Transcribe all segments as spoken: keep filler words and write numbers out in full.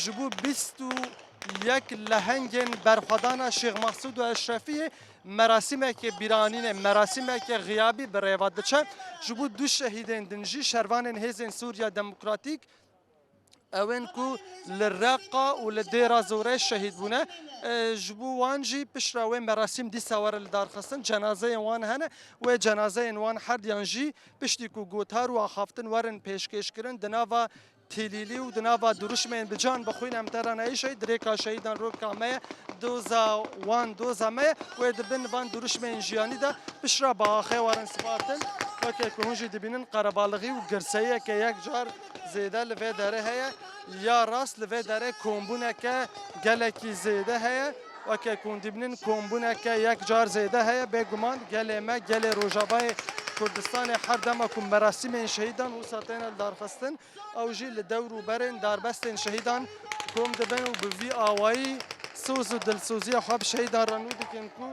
Ji bo bîst û yek lehengên berxwedana Şêx Mexsûd û Eşrefiyê merasîmeke bîranînê, merasîmeke xiyabî bi rêva diçe. Ji bo du şehîdên din jî şervanên Hêzên Sûriya Demokratîk, ewên ku li Reqa û li Dêra Zorê şehîd bûne, e, ji bo wan jî piştre wê merasîm dîsa were lidarxistin. Cenazeyên wan hene, wê cenazeyên wan herdiyan jî piştî ku gotar û axaftin werin pêşkêşkirin, di nava tîlîlî û di nava dirûşmên bi can bi xwîn em te re neyîşey, di rêka şehîdan roka me ye, doza wan doza me ye, wê di bin van dirûşmên jiyanî de piştre bi axê werin sipartin. Weke ku hûn jî dibînin, qerebalixî û girseyiyeke yek car zêde li vê derê heye. Ya rast li vê derê kombûneke gelekî zêde heye. Weke ku hûn dibînin, kombûneke yek car zêde heye. Bêguman gelê me, gelê Rojavayê Kurdistanê her dema ku merasîmên şehîdan wisa têne lidarxistin, ew jî li dewr û berên darbestên şehîdan kom dibin û bi vî awayî soz û dilsoziya xwe bi şehîdan re nû dikin ku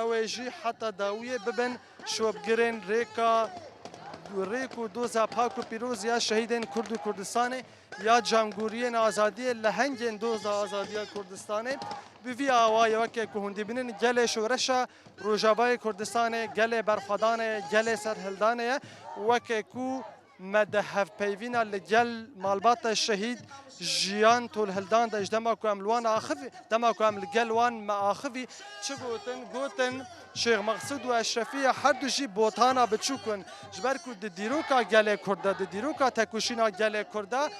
ew ê jî heta dawiyê bibin şopgirên rêka, rêk û doza pak û pîroz ya şehîdên Kurd û Kurdistanê, ya cangûriyên azadiyê, lehengên doza azadiya Kurdistanê. Bi vî awayî weke ku hûn dibînin gelê şoreşa Rojavayê Kurdistanê, gelê berxwedanê, gelê serhildanê ye. Weke ku me di hevpeyvîna li gel malbata şehîd Jiyan Tolhildan de ji dema ku em li wan axivî, dema ku em li gel wan me axivî çi gotin? Gotin, Şêx Mexsûd û Eşrefî ya her du jî botana biçûk in. Ji ber ku di dîroka gelê Kurd de, di dîroka tekoşîna gelê Kurd de,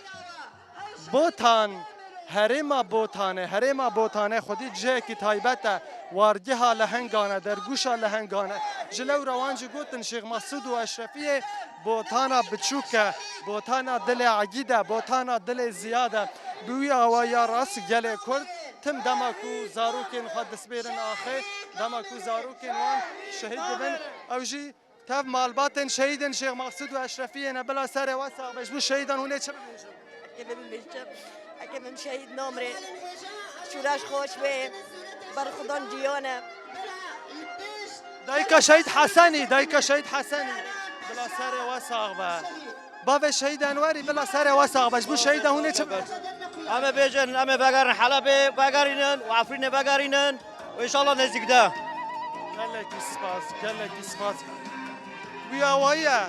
Botan, herêma Botanê, herêma Botanê xwedî cihekî taybet e, wargeha lehengan e, dergûşa lehengan e. Ji lewra wan jî gotin Şêx Mesûd û Eşrefiyê botana biçûk e, botana dilê Egîd e, botana dilê Ziyad e. Bi wî awayiya rast gelê Kurd tim dema ku zarokên xwe dispêrin axê, dema ku zarokên wan şehîd dibin, ew jî Tev malbatên şehîdên Şêx Maqsûd û Eşrefiyê ne, bila serê we sax be. Ji bo şehîdan hûn ê çi bibêjin? Eke bibêjim, eke bim şehîd namrê. Şûreş xweş be. Berxwedan ciyan e. Dayika şehîd Hesenî, dayika şehîd Hesenî. Bila serê we sax be. Bavê şehîd Enwerî, bila serê we sax be. Ji bo şehîdan hûn ê çi bibêjin? Em ê bêjin, em ê vegerin Helebê, vegerînin û Efrînê vegerînin. Înşallah nêzîk de. Gelekî spas, gelekî spas. Wî awayî ye.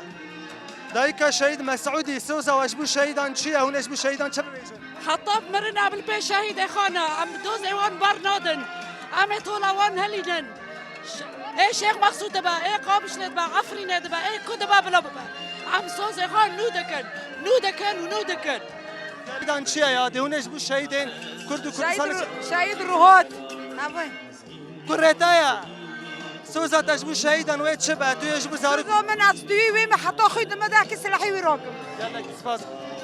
Dayika şehîd Mesûdî, soza we ji bo şehîdan çi ye? Hûn ê ji bo şehîdan çi bibêjin? Heta bi mirin em li pê şehîdê xwe ne. Em bi dozê wan bernadin. Em ê tola wan helînin. Ş-, ê Şêx Mexsûd dibe, ê Qamişlê dibe, Efrînê dibe, ê ku dibe bila bibe. Em sozê xwe nû dikin, nû dikin û nû dikin. Şehîdan çi ye ya? Dê hûn ê ji bo şehîdên Kurd û Kurdistanê Şehîd Ru-, Şehîd Ruhat. Ev e. Kurê te ye. Soza te ji bo şehîdan wê çi be? Tu yê ji bo zarok Soza min ez tu wî wî me heta xwî dime de ki silahî wî rakim. Gelekî spas.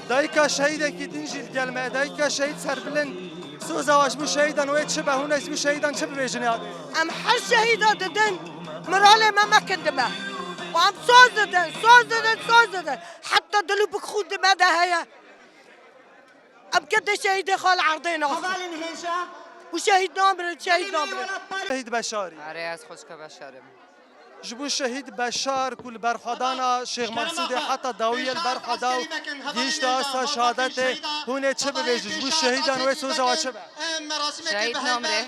Dayika şehîdekî din jî li gel me. Dayika şehîd Serbilind. Soza we ji bo şehîdan wê çi be? Hûn ê ji bo şehîdan çi bibêjin ya? Em her şehîda didin. Miralê me mekin dime. Û em soz didin, soz didin, soz didin. Heta dil û bik xwî dime de heye. Em kedê şehîdê xwe li erdê naxin. Hevalên hêja. Û şehîd namirin, şehîd namirin. Şehîd Beşarî. Erê, ez xwişka Beşar im. Ji bo şehîd Beşar ku li berxwedana Şêx Mexsûdê heta dawiyê li ber xwe da û gihîşte asta şehadetê, hûn ê çi bibêjin? Ji bo şehîdan wê soza we çi be? Şehîd namire.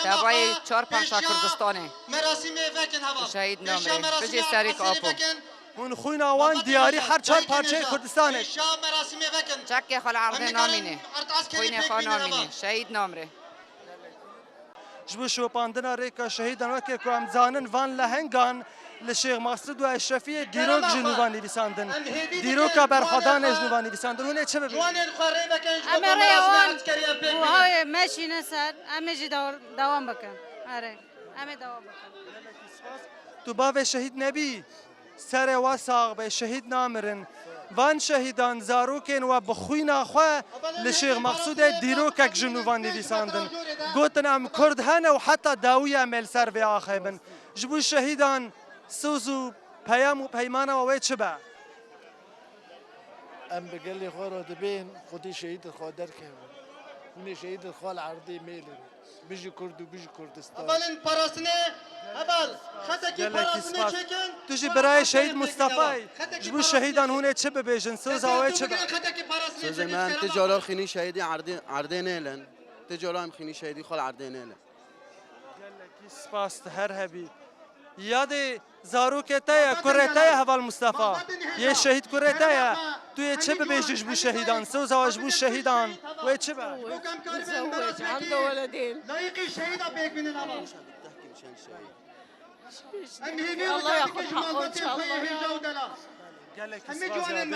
Tevayê çar parça Kurdistanê. Şehîd namire. Bijê serê Apo. Hûn xwîna wan diyarî her çar parçeyê Kurdistanê. Çekê xwe li erdê namîne. Xwînê xwe namîne. Şehîd namire. Ji bo şopandina rêka şehîdan, weke ku em dizanin van lehengan li Şêx Maqsûd û Eşrefiyê dîrok ji nû ve nivîsandin. Dîroka berxwedanê ji nû ve nivîsandin. Hûn ê çi bibin? Em ê rêya wan û hayê meşîne ser, em ê jî dew-, dewam bikin. Erê, em ê dewam bikin. Tu bavê şehîd nebî? Serê we sax be, şehîd namirin. Van şehîdan zarokên we bi xwîna xwe li Şêx Mexsûdê dîrokek ji nû ve nivîsandin. Gotin, em Kurd hene û heta dawiyê em ê li ser vê axê bin. Ji bo şehîdan soz û peyam û peymana we wê çi be? Em bi gelê xwe re dibên, xwedî şehîd xwe derkevin. Hûnê şehîdin xal erdê mêlin. Bijî Kurd û bijî Kurdistan. Hevalên parastinê, heval, xetekî Gelekî parastinê spas. Çekin. Tu jî birayê şehîd Mustafayî. Xetekî Ji bo parastinê şehîdan çekin. Hûnê çi bibêjin? Soza wê çi be? Xetekî parastinê çekin. Sözê me em ti cara xînî şehîdî erdê, erdê nêlin. Ti cara em xînî şehîdî xal erdê nêlin. Gelekî spas, tu her hebî. Yadê zarokê te ye, kurê te ye heval Mustafa. Yê şehîd kurê te ye. Tu yê çi bibêjî ji bo şehîdan? Soza ji bo şehîdan wê çi be? متزوج، عنده ولدين. Layîqî şehîda pêk bînin ama. Em hêvî الله ياخذ حقه إن شاء الله. Gelekî spas.